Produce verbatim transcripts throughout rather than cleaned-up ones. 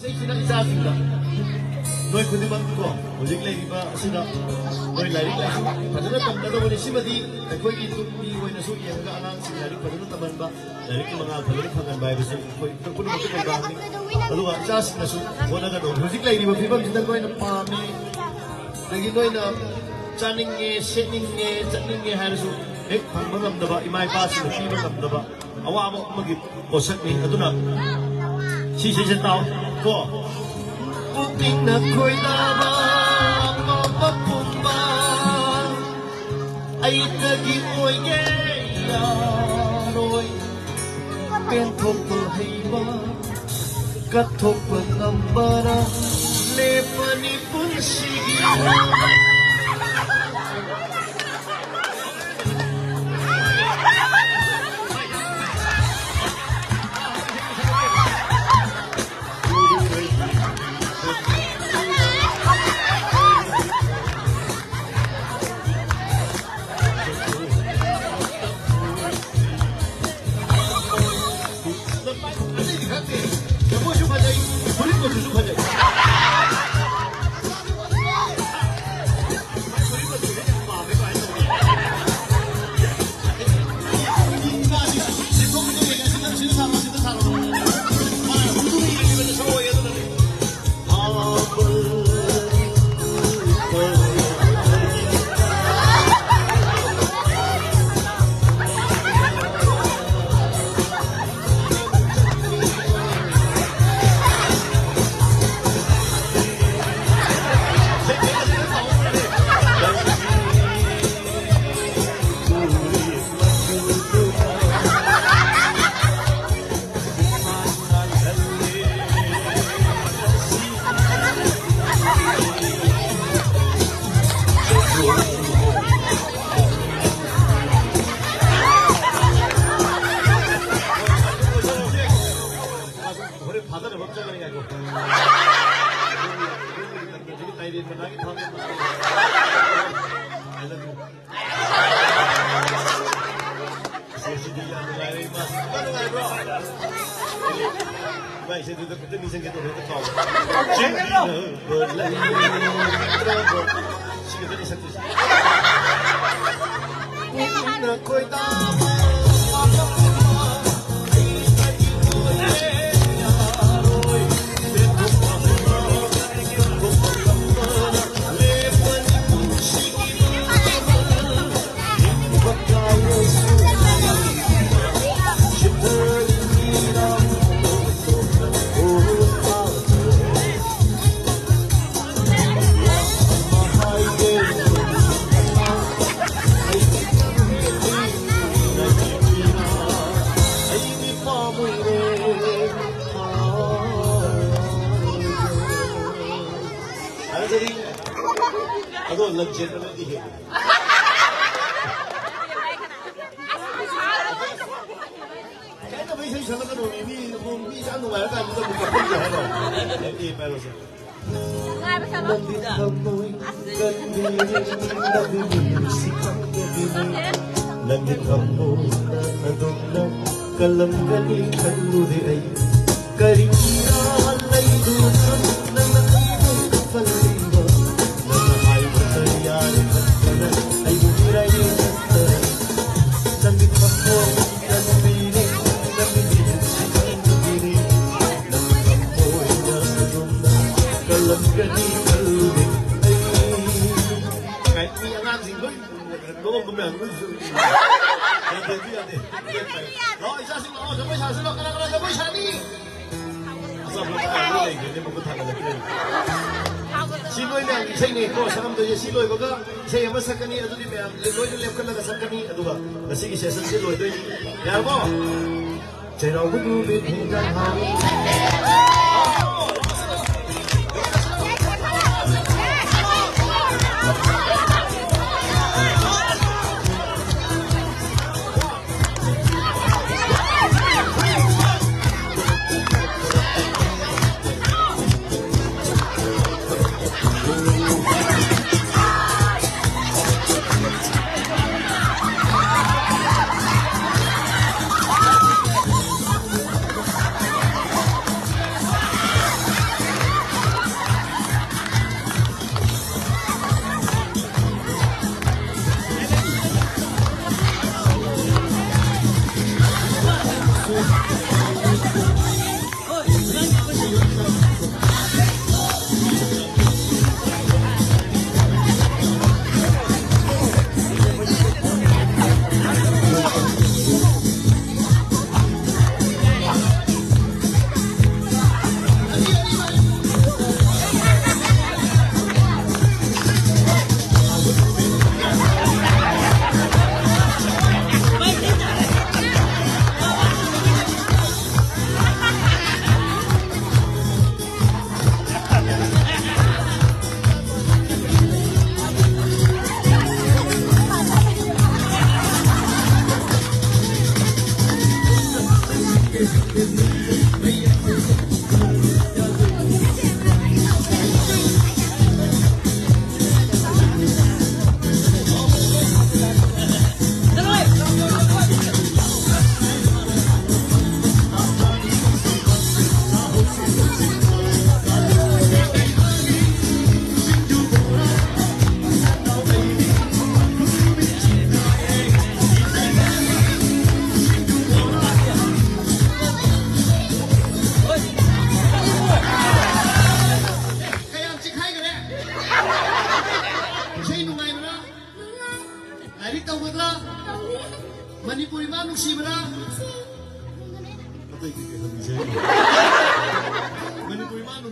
ꯑꯩꯁꯤꯅ ꯏꯆꯥꯁꯤꯡꯗ, ꯅꯣꯏ ꯈꯨꯗꯤꯡꯃꯛꯀꯣ, ꯍꯧꯖꯤꯛ ꯂꯩꯔꯤꯕ ꯑꯁꯤꯗ ꯅꯣꯏ ꯂꯥꯏꯔꯤꯛ ꯂꯥꯏꯁꯨ ꯐꯖꯅ ꯇꯝꯒꯗꯕꯅꯤ꯫ ꯁꯤꯃꯗꯤ ꯑꯩꯈꯣꯏꯒꯤ ꯇꯨꯡꯒꯤ ꯑꯣꯏꯅꯁꯨ ꯌꯦꯡꯉꯒ ꯑꯉꯥꯡꯁꯤꯡ ꯂꯥꯏꯔꯤꯛ ꯐꯖꯅ ꯇꯝꯍꯟꯕ, ꯂꯥꯏꯔꯤꯛꯀꯤ ꯃꯉꯥꯜ ꯐꯖꯅ ꯐꯪꯍꯟꯕ ꯍꯥꯏꯕꯁꯤ ꯑꯩꯈꯣꯏ ꯄꯨꯝꯅꯃꯛꯀꯤ ꯊꯧꯗꯥꯡꯅꯤ꯫ ꯑꯗꯨꯒ ꯏꯆꯥꯁꯤꯡꯅꯁꯨ ꯍꯣꯠꯅꯒꯗꯧꯕꯅꯤ꯫ ꯍꯧꯖꯤꯛ ꯂꯩꯔꯤꯕ ꯐꯤꯕꯝꯁꯤꯗ ꯅꯣꯏꯅ ꯄꯥꯝꯃꯤ, ꯑꯗꯒꯤ ꯅꯣꯏꯅ ꯆꯥꯅꯤꯡꯉꯦ, ꯁꯦꯠꯅꯤꯡꯉꯦ, ꯆꯠꯅꯤꯡꯉꯦ ꯍꯥꯏꯔꯁꯨ ꯍꯦꯛ ꯐꯪꯕ ꯉꯝꯗꯕ, ꯏꯃꯥ ꯏꯄꯥꯁꯤꯡꯅ ꯄꯤꯕ ꯉꯝꯗꯕ ꯑꯋꯥꯕ ꯑꯃꯒꯤ ꯄꯣꯠꯁꯛꯅꯤ꯫ ꯑꯗꯨꯅ ꯁꯤꯁꯤꯁꯦ ꯇꯥꯎ ꯀꯣ꯫ ꯄꯨꯛꯅꯤꯡꯅ ꯈꯣꯏꯗꯥꯕ ꯑꯄꯥꯝꯕ ꯄꯨꯝꯕ ꯑꯩꯇꯒꯤ ꯑꯣꯏꯒꯦ ꯌꯥꯔꯣꯏ꯫ ꯄꯦꯟꯊꯣꯛꯄ ꯍꯩꯕ, ꯀꯠꯊꯣꯛꯄ ꯉꯝꯕꯔ ꯂꯦꯞꯄꯅꯤ ꯄꯨꯟꯁꯤꯒꯤ꯫ ꯃꯣꯏꯁꯨ ꯐꯖꯩ, ꯐꯨꯔꯤꯠ ꯃꯆꯨꯁꯨ ꯐꯖꯩ꯫ ꯍꯣꯔꯦꯟ ꯐꯥꯗꯅꯕ ꯑꯃ ꯆꯠꯀꯅꯤ, ꯉꯥꯏꯈꯣ꯫ ꯍꯧꯖꯤꯛꯀꯤ ꯇꯥꯏꯔꯦꯟ ꯃꯅꯥꯒꯤ ꯊꯥꯎ꯫ I love you꯫ ꯑꯁ, ꯉꯁꯤꯗꯤ ꯌꯥꯝ ꯅꯨꯡꯉꯥꯏꯔꯦ, ꯏꯃꯥ꯫ ꯌꯥꯝ ꯅꯨꯡꯉꯥꯏꯕ꯭ꯔꯣ? ꯚꯥꯏꯁꯦ ꯑꯗꯨꯗ ꯈꯛꯇ ꯅꯤꯡꯁꯤꯡꯒꯦ ꯇꯧꯔꯦ, ꯍꯦꯛꯇ ꯀꯥꯎꯕ꯫ ꯆꯦꯟꯕꯤꯅꯕ ꯂꯩꯇ꯭ꯔꯕ꯫ ꯁꯤ ꯈꯛꯇꯅꯤ ꯁꯛꯇꯣꯏꯁꯦ꯫ ꯄꯨꯛꯅꯤꯡꯅ ꯈꯣꯏꯗꯥꯕ꯫ ꯑꯗꯣ ꯂꯝꯖꯦꯟꯕꯅꯗꯤ ꯍꯦꯜꯂꯤ꯫ ꯀꯥꯏꯅꯕ ꯏꯁꯩ ꯁꯛꯂꯛꯀꯅꯣ, ꯃꯤ, ꯃꯤ, ꯃꯤ ꯌꯥꯝ ꯅꯨꯡꯉꯥꯏꯔꯀꯥꯟꯗꯨꯗ ꯑꯃꯨꯛ ꯀꯞꯐꯝꯁꯦ ꯍꯥꯏꯔꯣ? ꯑꯦ, ꯑꯦ, ꯄꯥꯏꯔꯣꯁꯦ꯫ ꯅꯪꯒꯤ ꯊꯃꯣꯏ ꯀꯟꯕꯤꯔꯦ, ꯅꯪꯒꯤ ꯅꯨꯡꯁꯤ ꯈꯪꯗꯕꯤꯔꯦ꯫ ꯅꯪꯒꯤ ꯊꯃꯣꯏꯅ ꯑꯗꯨꯝꯅ ꯀꯜꯂꯝꯒꯅꯤ ꯈꯜꯂꯨꯔꯦ ꯑꯩ꯫ ꯀꯔꯤꯒꯤꯔ ꯂꯩꯗꯨꯅ ꯅꯪꯅ ꯑꯩꯕꯨ ꯀꯞꯍꯜꯂꯤꯕ? ꯅꯪꯅ ꯍꯥꯏꯕ ꯀꯔꯤ ꯌꯥꯔꯦ ꯈꯟꯗꯅ ꯑꯩꯕꯨ ꯃꯤꯔꯥꯏꯔꯦ ꯈꯟꯗꯅ꯫ ꯅꯪꯒꯤ ꯊꯃꯣꯏ ꯀꯟꯕꯤꯔꯦ, ꯅꯪꯒꯤ ꯅꯨꯡꯁꯤ ꯈꯪꯗꯕꯤꯔꯦ꯫ ꯅꯪꯒꯤ ꯊꯃꯣꯏꯅ ꯑꯗꯨꯝꯅ ꯀꯜꯂꯝꯒꯅꯤ ꯈꯜꯂꯨꯔꯦ ꯑꯩ꯫ ꯀꯥꯏ, ꯃꯤ ꯑꯉꯥꯡꯁꯤꯡ ꯂꯣꯏ ꯅꯣꯛꯑꯝꯕ ꯃꯌꯥꯝꯗꯨ꯫ ꯌꯥꯗꯦ, ꯑꯗꯨ ꯌꯥꯗꯦ꯫ ꯂꯥꯛꯑꯣ, ꯏꯆꯥꯁꯤꯡ ꯂꯥꯛꯑꯣ, ꯖꯒꯣꯏ ꯁꯥꯁꯤ ꯂꯥꯛꯑꯣ, ꯀꯅꯥ ꯀꯅꯥ ꯖꯒꯣꯏ ꯁꯥꯅꯤ? ꯑꯆꯥꯄꯣꯠ ꯀꯩꯀꯥ ꯂꯣꯏ ꯂꯩꯈ꯭ꯔꯦꯅꯦ, ꯃꯈꯨꯠ ꯊꯥꯡꯒꯠꯂꯛꯇ꯭ꯔꯦ꯫ ꯁꯤ ꯂꯣꯏ ꯃꯌꯥꯝꯒꯤ ꯏꯁꯩꯅꯦꯀꯣ ꯁꯛꯂꯝꯗꯣꯏꯁꯦ꯫ ꯁꯤ ꯂꯣꯏꯕꯒ ꯏꯁꯩ ꯑꯃ ꯁꯛꯀꯅꯤ, ꯑꯗꯨꯗꯤ ꯃꯌꯥꯝ ꯂꯣꯏꯅ ꯂꯦꯞꯈꯠꯂꯒ ꯁꯛꯀꯅꯤ, ꯑꯗꯨꯒ ꯉꯁꯤꯒꯤ session ꯁꯦ ꯂꯣꯏꯗꯣꯏꯅꯤ꯫ ꯌꯥꯔꯕꯣ? ꯆꯩꯔꯥꯎꯕ ꯅꯨꯃꯤꯠ ꯍꯤꯟꯖꯥꯡ ꯍꯥꯎꯏ꯫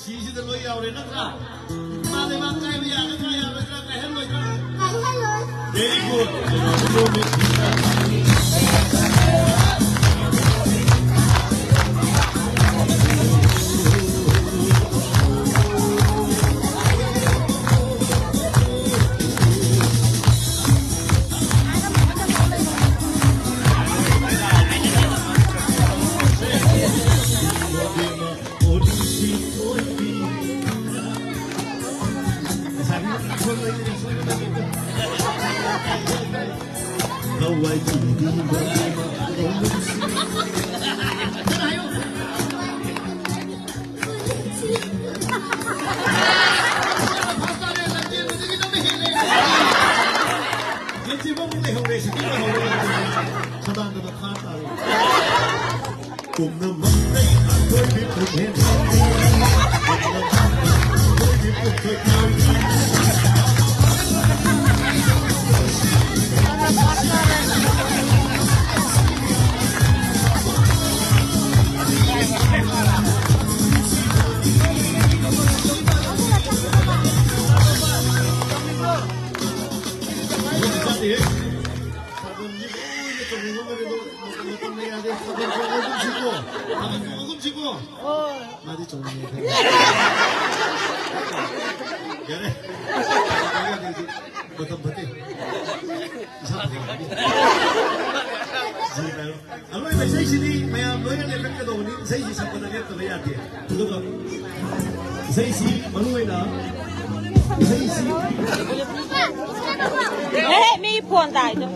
ꯁꯤꯁꯤꯗ ꯂꯣꯏ ꯌꯥꯎꯔꯦ ꯅꯠꯇ꯭ꯔꯥ? ꯏꯃꯥ ꯂꯩꯕꯥꯛ ꯀꯥꯏꯕ ꯌꯥꯒꯗ꯭ꯔꯥ, ꯌꯥꯔꯣꯏꯗ꯭ꯔꯥ, ꯀꯥꯏꯍꯜꯂꯣꯏꯗ꯭ꯔꯥ? Very good. ꯈꯗꯥꯡꯗ ꯃꯈꯥ ꯇꯥꯔꯤ꯫ ꯄꯨꯝꯅꯃꯛꯇꯩ ꯑꯀꯣꯏꯕꯤ ꯄꯨꯝꯍꯦꯟ꯫ ꯃꯇꯝ ꯂꯣꯏꯅ ꯇꯧꯅꯤꯡꯕ ꯃꯔꯦꯗꯣ ꯃꯇꯝ ꯂꯩ ꯌꯥꯗꯦ꯫ ꯃꯇꯝ ꯆꯣꯡꯉꯒꯨꯝꯁꯤꯀꯣ꯫ ꯃꯇꯝ ꯆꯣꯡꯉꯒꯨꯝꯁꯤꯀꯣ꯫ ꯃꯥꯗꯤ ꯆꯣꯡꯅꯤꯡꯉꯦ ꯈꯪꯉꯦ꯫ ꯌꯥꯔꯦ꯫ ꯃꯇꯝ ꯐꯠꯇꯦ꯫ ꯏꯁꯥ ꯐꯖꯔꯛꯑꯅꯤ꯫ ꯖꯤ ꯍꯥꯏꯔꯣ꯫ ꯑꯔꯣꯏꯕ ꯏꯁꯩꯁꯤꯗꯤ ꯃꯌꯥꯝ ꯂꯣꯏꯅ ꯂꯦꯞꯈꯠꯀꯗꯧꯕꯅꯤ꯫ ꯏꯁꯩꯁꯤ ꯁꯛꯄꯗ ꯂꯦꯞꯇꯕ ꯌꯥꯗꯦ꯫ ꯑꯗꯨꯒ ꯏꯁꯩꯁꯤ ꯃꯔꯨ ꯑꯣꯏꯅ ꯏꯁꯩꯁꯤ ꯃꯤ ꯐꯣꯟ ꯇꯥꯏꯗꯣ꯫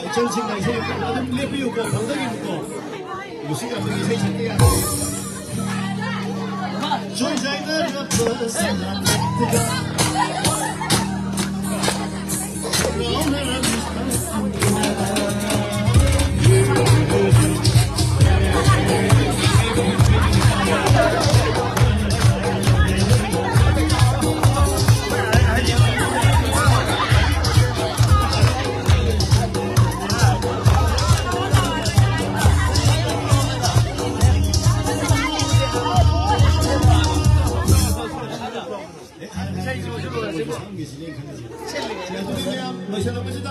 ꯏꯆꯜꯁꯤꯡꯅ ꯏꯁꯩ ꯑꯗꯨꯝ ꯂꯦꯞꯄꯤꯌꯨꯀꯣ, ꯈꯪꯗꯒꯤꯕꯀꯣ꯫ ꯂꯨꯁꯤ ꯀꯥꯞꯄꯒꯤ ꯏꯁꯩ ꯁꯛꯄ ꯌꯥꯗꯦ꯫ ꯆꯣꯏꯖꯥꯏꯅꯔꯕ ꯁꯅꯥ ꯃꯤꯠꯇꯒ꯫ ꯑꯗꯨꯗꯤ ꯃꯌꯥꯝ ꯂꯣꯏꯁꯤꯜꯂꯛꯄꯁꯤꯗ